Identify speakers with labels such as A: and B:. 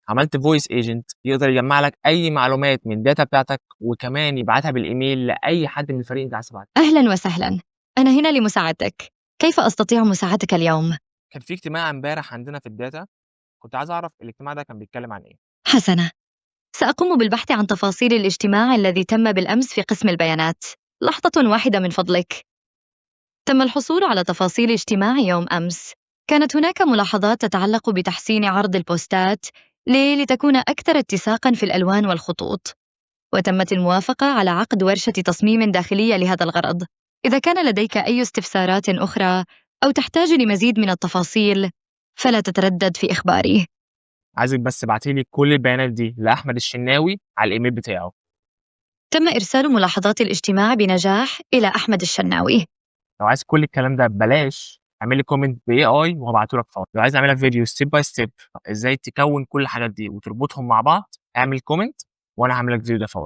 A: عملت voice agent يقدر يجمع لك أي معلومات من ال data بتاعتك، وكمان يبعتها بالإيميل لأي حد من الفريق أنت عايز تبعته.
B: أهلا وسهلا، أنا هنا لمساعدتك. كيف أستطيع مساعدتك اليوم؟
A: كان في اجتماع امبارح عندنا في ال data، كنت عايز أعرف الاجتماع ده كان بيتكلم عن إيه؟
B: حسنا، سأقوم بالبحث عن تفاصيل الاجتماع الذي تم بالأمس في قسم البيانات. لحظة واحدة من فضلك. تم الحصول على تفاصيل اجتماع يوم أمس. كانت هناك ملاحظات تتعلق بتحسين عرض البوستات لتكون أكثر اتساقاً في الألوان والخطوط، وتمت الموافقة على عقد ورشة تصميم داخلية لهذا الغرض. إذا كان لديك أي استفسارات أخرى أو تحتاج لمزيد من التفاصيل، فلا تتردد في إخباري.
A: عايزك بس تبعتي لي كل البيانات دي لأحمد الشناوي على الإيميل بتاعه.
B: تم إرسال ملاحظات الاجتماع بنجاح إلى أحمد الشناوي.
A: لو عايز كل الكلام ده ببلاش، اعمل لي comment ب AI وهبعته لك فورا. لو عايز اعمل لك فيديو step by step ازاي تكون كل الحاجات دي وتربطهم مع بعض، اعمل comment وانا هعمل لك فيديو ده فورا.